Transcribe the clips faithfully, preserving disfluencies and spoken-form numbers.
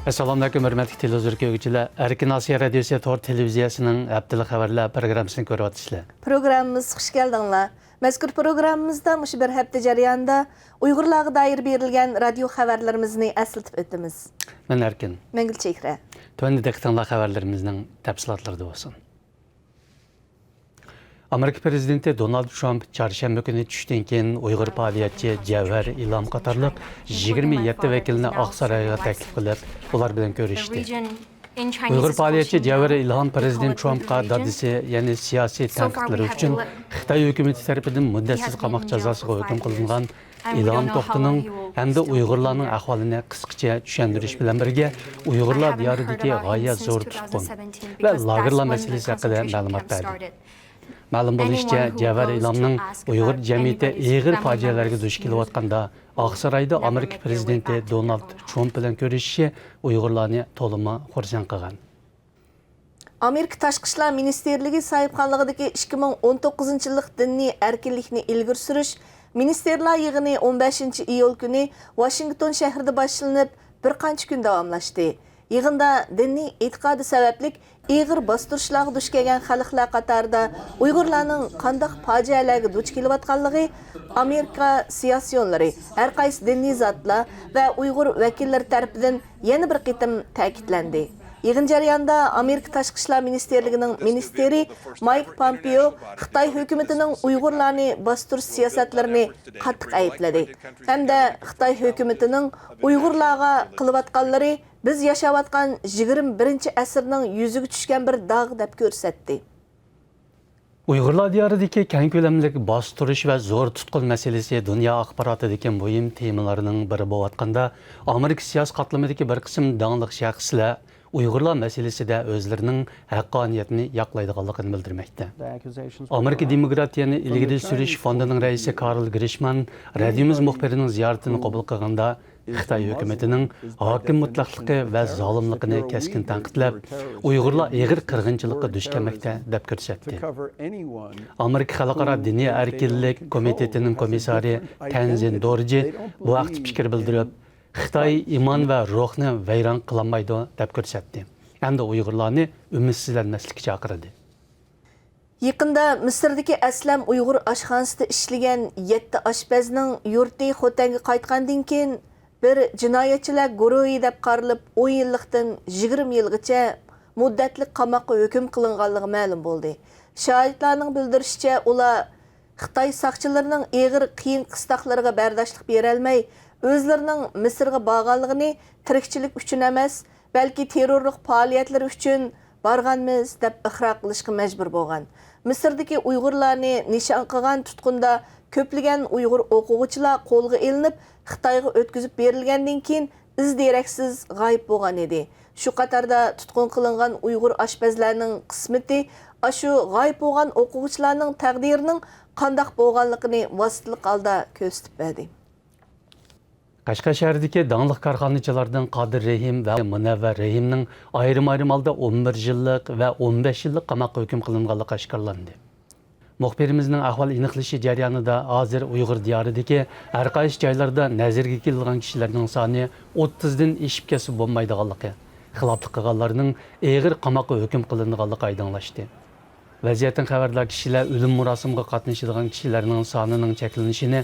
ئەسسالامۇئەلەيكۇم، ھۆرمەتلىك تېلېۋىزور كۆرگۈچىلەر. ئەركىن ئاسىيا رادىيوسى تور تېلېۋىزىيەسىنىڭ ھەپتىلىك خەۋەرلەر پروگراممىسىنى كۆرۈۋاتىسىلەر. پروگراممىمىزغا خۇش كەلدىڭلار. مەزكۇر پروگراممىمىزدا مۇشۇ بىر ھەپتە جەريانىدا ئۇيغۇرلارغا دائىر بېرىلگەن رادىيو خەۋەرلىرىمىزنى ئەسلىتىپ ئۆتىمىز. مەن ئەركىن. مەن گۈلچېھرە. تۆۋەندە دىققىتىڭلار خەۋەرلىرىمىزنىڭ تەپسىلاتلىرىدا بولسۇن. ئامېرىكا پىرېزىدېنتى دونالد ترامپ چارشەنبە كۈنى چۈشتىن كېيىن ئۇيغۇر پائالىيەتچى جەۋھەر ئىلھام قاتارلىق يىگىرمە يەتتە ۋەكىلنى ئاقسارايغا تەكلىپ قىلىپ، ئۇلار بىلەن كۆرۈشتى. ئۇيغۇر پائالىيەتچى جەۋھەر ئىلھام پىرېزىدېنت ترامپقا دادىسى، يەنى سىياسىي تەنقىدلىرى ئۈچۈن خىتاي ھۆكۈمىتى تەرىپىدىن مۇددەتسىز قاماق جازاسىغا ھۆكۈم قىلىنغان ئىلھام توختىنىڭ ھەمدە ئۇيغۇرلارنىڭ ئەھۋالىنى قىسقىچە چۈشەندۈرۈش بىلەن بىرگە، ئۇيغۇرلار دىيارىدىكى غايەت زور تۇتقۇن ۋە لاگېرلار مەسىلىسى ھەققىدە مەلۇمات بەردى. مەلۇم بولۇشىچە، جەۋھەر ئىلھامنىڭ ئۇيغۇر جەمئىيىتى ئېغىر پاجىئەلەرگە دۇچ كېلىۋاتقاندا، ئاقسارايدا ئامېرىكا پىرېزىدېنتى دونالد ترامپ بىلەن كۆرۈشۈشى ئۇيغۇرلارنى تولىمۇ خۇرسەن قىلغان. ئامېرىكا تاشقى ئىشلار مىنىستىرلىكى ساھىبخانلىقىدىكى ئىككى مىڭ ئون توققۇزىنچى يىللىق دىنىي ئەركىنلىكنى ئىلگىرى سۈرۈش مىنىستىرلار يىغىنى ئون بەشىنچى ئىيۇل كۈنى ۋاشىنگتون شەھىرىدە باشلىنىپ، بىر قانچە كۈن داۋاملاشتى. يىغىندا دىنىي ئېتىقادى سەۋەبلىك ئېغىر باستۇرۇشلارغا دۇچ كەلگەن خەلقلەر قاتارىدا ئۇيغۇرلارنىڭ قانداق پاجىئەلەرگە دۇچ كېلىۋاتقانلىقى، ئامېرىكا سىياسىيونلىرى، ھەرقايسى دىنىي زاتلار ۋە ئۇيغۇر ۋەكىللىرى تەرىپىدىن يەنە بىر قېتىم تەكىتلەندى. يىغىن جەريانىدا ئامېرىكا تاشقى ئىشلار مىنىستىرلىكىنىڭ مىنىستىرى مايك پامپېئو خىتاي ھۆكۈمىتىنىڭ ئۇيغۇرلارنى باستۇرۇش سىياسەتلىرىنى قاتتىق ئەيىبلىدى ھەمدە خىتاي ھۆكۈمىتىنىڭ ئۇيغۇرلارغا قىلىۋاتقانلىرى بىز ياشاۋاتقان يىگىرمە بىرىنچى ئەسىرنىڭ يۈزىگە چۈشكەن بىر داغ دەپ كۆرسەتتى. ئۇيغۇرلار دىيارىدىكى كەڭ كۆلەملىك باستۇرۇش ۋە زور تۇتقۇن مەسىلىسى دۇنيا ئاخباراتىدىكى مۇھىم تېمىلارنىڭ بىرى بولۇۋاتقاندا، ئامېرىكا سىياسىي قاتلىمىدىكى بىر قىسىم داڭلىق شەخسلەر ئۇيغۇرلار مەسىلىسىدە ئۆزلىرىنىڭ ھەققانىيەتنى ياقلايدىغانلىقىنى بىلدۈرمەكتە. ئامېرىكا دېموكراتىيەنى ئىلگىرى سۈرۈش فوندىنىڭ رەئىسى كارل گرىشمان رادىيومىز مۇخبىرىنىڭ زىيارىتىنى قوبۇل قىلغاندا، خىتاي ھۆكۈمىتىنىڭ ھاكىم مۇتلەقلىقى ۋە زالىملىقىنى كەسكىن تەنقىدلەپ، ئۇيغۇرلار ئېغىر قىرغىنچىلىققا دۇچ كەلمەكتە دەپ كۆرسەتتى. ئامېرىكا خەلقئارا دىنىي ئەركىنلىك كومىتېتىنىڭ كومىسسارى تەنزىن دورجى بۇ ھەقتە پىكىر بىلدۈرۈپ، خىتاي ئىمان ۋە روھنى ۋەيران قىلالمايدۇ دەپ كۆرسەتتى ھەمدە ئۇيغۇرلارنى ئۈمىدسىزلەنمەسلىككە چاقىردى. يېقىندا مىسىردىكى ئەسلەم ئۇيغۇر ئاشخانىسىدا ئىشلىگەن يەتتە ئاشپەزنىڭ يۇرتى خوتەنگە قايتقاندىن كېيىن، بىر جىنايەتچىلەر گۇرۇھى دەپ قارىلىپ، ئون يىللىقتىن يىگىرمە يىلغىچە مۇددەتلىك قاماققا ھۆكۈم قىلىنغانلىقى مەلۇم بولدى. شاھىتلارنىڭ بىلدۈرۈشىچە، ئۇلار خىتاي ساقچىلىرىنىڭ ئېغىر قىيىن-قىستاقلىرىغا بەرداشلىق بېرەلمەي، ئۆزلىرىنىڭ مىسىرغا بارغانلىقىنى تىرىكچىلىك ئۈچۈن ئەمەس، بەلكى تېررورلۇق پائالىيەتلىرى ئۈچۈن بارغانمىز، دەپ ئىقرار قىلىشقا مەجبۇر بولغان. مىسىردىكى ئۇيغۇرلارنى نىشان قىلغان تۇتقۇندا كۆپلىگەن ئۇيغۇر ئوقۇغۇچىلار قولغا ئېلىنىپ، خىتايغا ئۆتكۈزۈپ بېرىلگەندىن كېيىن، ئىز دېرەكسىز غايىب بولغان ئىدى. شۇ قاتاردا تۇتقۇن قىلىنغان ئۇيغۇر ئاشپەزلەرنىڭ قىسمىتى ئاشۇ غايىب بولغان ئوقۇغۇچىلارنىڭ تەقدىرىنىڭ قانداق بولغانلىقىنى ۋاسىتىلىك ھالدا كۆرسىتىپ بەردى. قەشقەر شەھىرىدىكى داڭلىق كارخانىچىلاردىن قادىر رېھىم ۋە مۇنەۋۋەر رېھىمنىڭ ئايرىم-ئايرىم ھالدا ئون بىر يىللىق ۋە ئون بەش يىللىق قاماققا ھۆكۈم قىلىنغانلىقى ئاشكارىلاندى. مۇخبىرىمىزنىڭ ئەھۋال ئېنىقلىشى جەريانىدا، ھازىر ئۇيغۇر دىيارىدىكى ھەرقايسى جايلاردا نەزەرگە كېلىدىغان كىشىلەرنىڭ سانى ئوتتۇزدىن ئېشىپ كەتسە بولمايدىغانلىقى، خىلاپلىق قىلغانلارنىڭ ئېغىر قاماققا ھۆكۈم قىلىنىدىغانلىقى ئايدىڭلاشتى. ۋەزىيەتتىن خەۋەردار كىشىلەر ئۆلۈم مۇراسىمىغا قاتنىشىدىغان كىشىلەرنىڭ سانىنىڭ چەكلىنىشىنى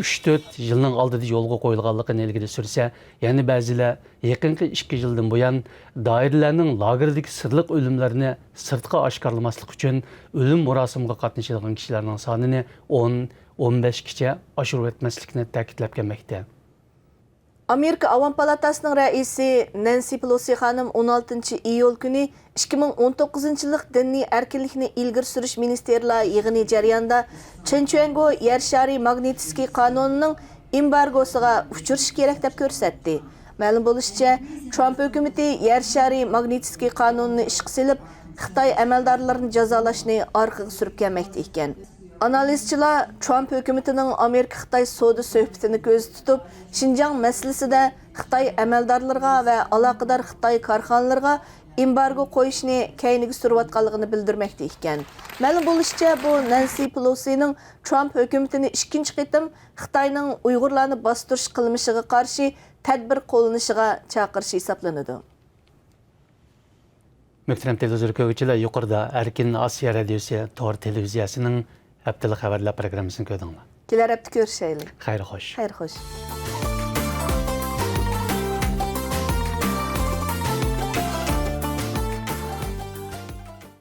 ئۈچ تۆت يىلنىڭ ئالدىدا يولغا قويۇلغانلىقىنى ئىلگىرى سۈرسە، يەنە بەزىلەر يېقىنقى ئىككى يىلدىن بۇيان دائىرىلەرنىڭ لاگېردىكى سىرلىق ئۆلۈملەرنى سىرتقا ئاشكارىلىماسلىق ئۈچۈن ئۆلۈم مۇراسىمىغا قاتنىشىدىغان كىشىلەرنىڭ سانىنى ئون، ئون بەشكىچە ئاشۇرۇۋەتمەسلىكنى تەكىتلەپ كەلمەكتە. ئامېرىكا ئاۋام پالاتاسىنىڭ رەئىسى نەنسى پېلوسى خانىم ئون ئالتىنچى ئىيۇل كۈنى ئىككى مىڭ ئون توققۇزىنچى يىللىق دىنىي ئەركىنلىكنى ئىلگىرى سۈرۈش مىنىستىرلار يىغىنى جەريانىدا چېن چۈەنگو يەر شارى ماگنىتسكىي قانۇنىنىڭ ئېمبارگوسىغا ئۇچرىشى كېرەك دەپ كۆرسەتتى. مەلۇم بولۇشىچە، ترامپ ھۆكۈمىتى يەر شارى ماگنىتسكىي قانۇنىنى ئىشقا سېلىپ، خىتاي ئەمەلدارلىرىنى جازالاشنى ئارقىغا سۈرۈپ كەلمەكتە ئىكەن. ئانالىزچىلار ترامپ ھۆكۈمىتىنىڭ ئامېرىكا-خىتاي سودا سۆھبىتىنى كۆزدە تۇتۇپ، شىنجاڭ مەسىلىسىدە خىتاي ئەمەلدارلىرىغا ۋە ئالاقىدار خىتاي كارخانىلىرىغا ئېمبارگو قويۇشنى كەينىگە سۈرۈۋاتقانلىقىنى بىلدۈرمەكتە ئىكەن. مەلۇم بولۇشىچە، بۇ نەنسى پېلوسىنىڭ ترامپ ھۆكۈمىتىنى ئىككىنچى قېتىم خىتاينىڭ ئۇيغۇرلارنى باستۇرۇش قىلمىشىغا قارشى تەدبىر قوللىنىشىغا چاقىرىشى ھېسابلىنىدۇ. مۆھتەرەم تېلېۋىزور كۆرگۈچىلەر، يۇقىرىدا ئەركىن ئاسىيا رادىيوسى تور تېلېۋىزىيەسىنىڭ ھەپتىلىك خەۋەرلەر پروگراممىسىنى كۆردۈڭلار. كېلەر ھەپتە كۆرۈشەيلى. خەير خوش. خەير خوش.